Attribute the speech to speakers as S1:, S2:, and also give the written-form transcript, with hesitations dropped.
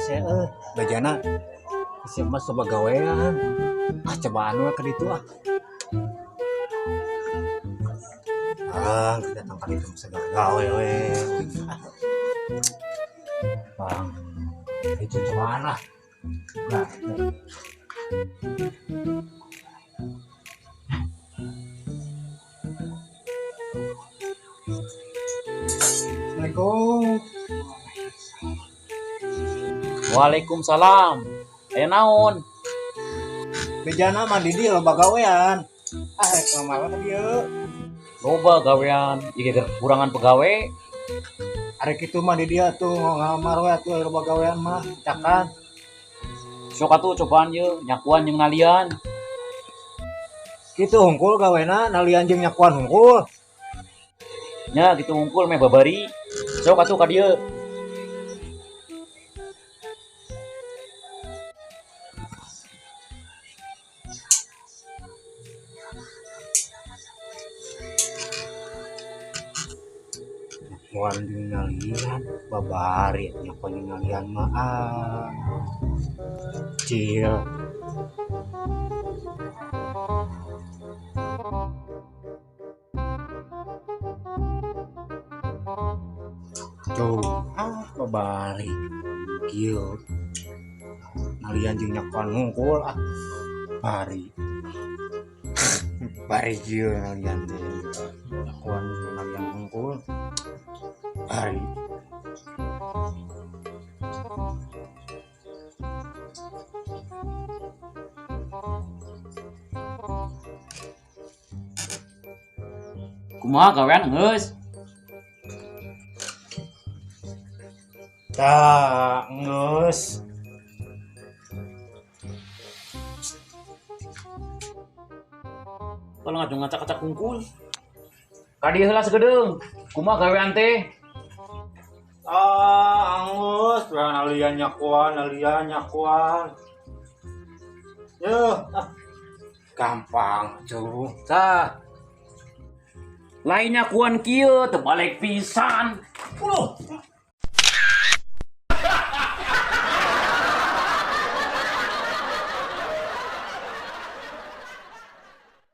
S1: Hese euy, bejana si emas coba gawean. Ah, cobaan we ka ditu ah. Ah, datang ka ditu mah gawe we. Bang, itu cobaan lah. Nah, Assalamualaikum.
S2: Waalaikumsalam. Aya naon?
S1: Bejana mah di dieu loba gawean. Ah, rek ngamar ka dieu.
S2: Loba gawean, ieu ge kurangan pegawe.
S1: Arek kitu mah di dieu atuh ngamar we atuh loba gawean mah, cakan.
S2: Sok atuh cobaan ieu, nyakuan jeung nalian.
S1: Kitu hungkul gawena, nalian jeung nyakuan hungkul.
S2: Nya kitu hungkul meh babari. Sok atuh ka dieu.
S1: Nyakuan jeung nalian, babari nyakuan jeung nalian mah ah. Cil. Tuh, ah babari. Kieu. Nalian jeung nyakuan hungkul ah. Bari. Bari kieu nalian teh. Nyakuan jeung nalian hungkul. Bari.
S2: Kumaha gawean geus?
S1: Tah, geus.
S2: Kalau ngajung ngacak-ngacak hungkul. Ka dieu heula sagedeung. Kumaha gawean teh?
S1: Ah, anggus, nalian nyakuan, nalian nyakuan. Yuh, ah. Gampang tuh. Tah.
S2: Lain nyakuan kieu teu balik pisan.
S1: Uluh.